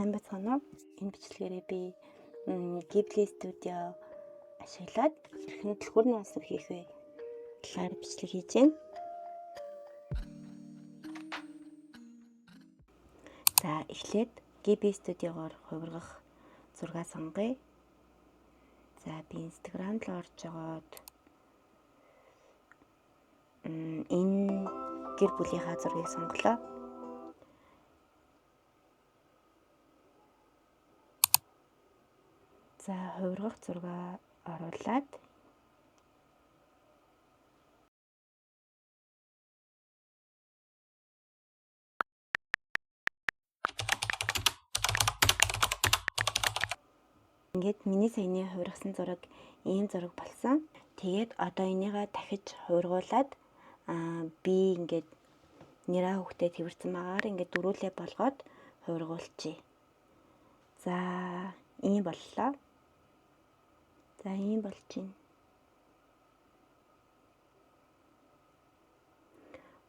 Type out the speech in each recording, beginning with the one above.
Сайн байцгаана уу? Энэ бичлэгээрээ би Ghibli Studio ашиглаад хэрхэн түлхүүрний осор хийх вэ талаар бичлэг хийж байна. За, эхлээд Ghibli Studio-гоор хувиргах зураг сонгоё. За, би Instagram руу орж жагаад энэ гэр бүлийнхаа зургийг сонголоо. За, хувиргах зургаа оруулаад ингээд миний саяны хувиргасан зураг ийм зураг болсон. Тэгээд одоо энийгээ дахиж хувиргуулад би ингээд нэраа хүүхдээ тэрвэрсэн байгаагаар ингээд дөрүүлээ болгоод хувиргуулчихъя. За, ийм боллоо. За, ийм болж байна.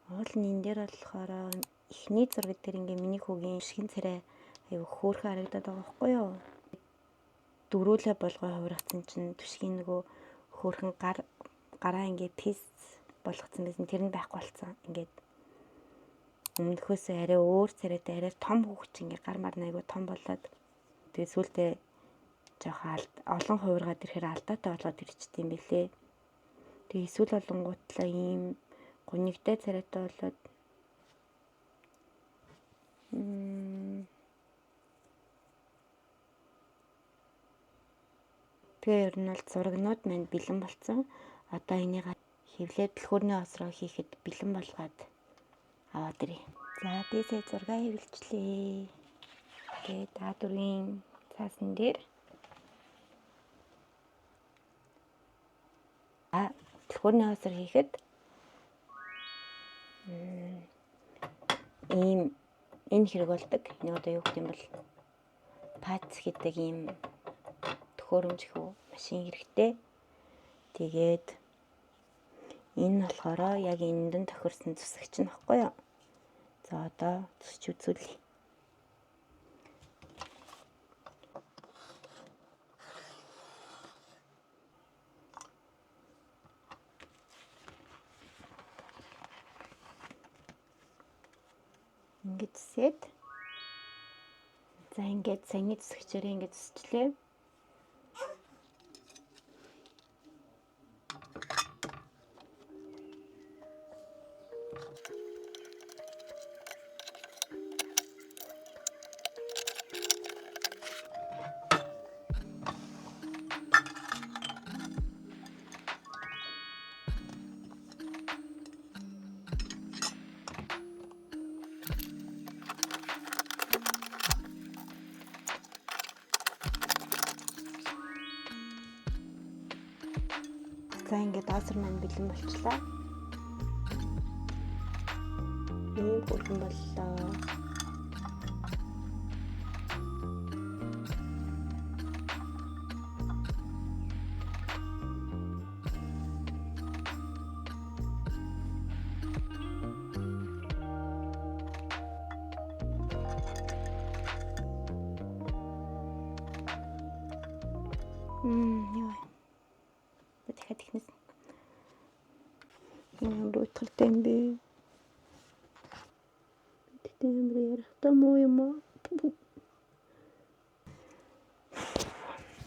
Уул нь энэ дээр болохоор эхний зураг дээр ингээ миний хүүгийн шигэн царай аюу хөөрхөн харагдаад байгаа байхгүй юу? Дөрүүлээ болгоо хувиргацсан чинь түшгийн нөгөө хөөрхөн гараа ингээ пис болгоцсон байсан. Тэр нь байхгүй болсон. Ингээд өмнөхөөсөө арай өөр царайтай, арай том хүүхч ингээ гар мар айгу том болоод тэгээ сүултээ жоохон олон хувиргаад ирэхээр алдаатай болоод ирчт юм бэлээ. Тэгээ эсвэл болонгуутлаа ийм гунигтай царайтай болоод тэгээ ер нь бол зурагнууд маань бэлэн болсон. Одоо энийг хэвлээд түлхүүрний осроо хийхэд бэлэн болгоод аваад ирье. За, би сая зураг хэвлэлчлээ. Тэгээд А4-ийн цаасан дээр түлхүүрний осор хийхэд ийм энэ хэрэг болдог. Энэ одоо юу гэдэг юм бол пац гэдэг ийм төхөөрөмж их үү машин хэрэгтэй. Тэгээд энэ болохоор яг энд нь тохирсон зүсгч нь баггүй юу? За, одоо зүсч үзүүлье. Ингээд зүсээд, за, ингээд саяны зүсгчээрээ ингээд зүсчлээ. За, ингээд осор маань бэлэн болчлаа. Ийм хөөрхөн боллоо. Юу. Дахиад ихнээс ямар уйтгартай юм бэ? Тэгтээ ямар ярихтаа муу юм аа.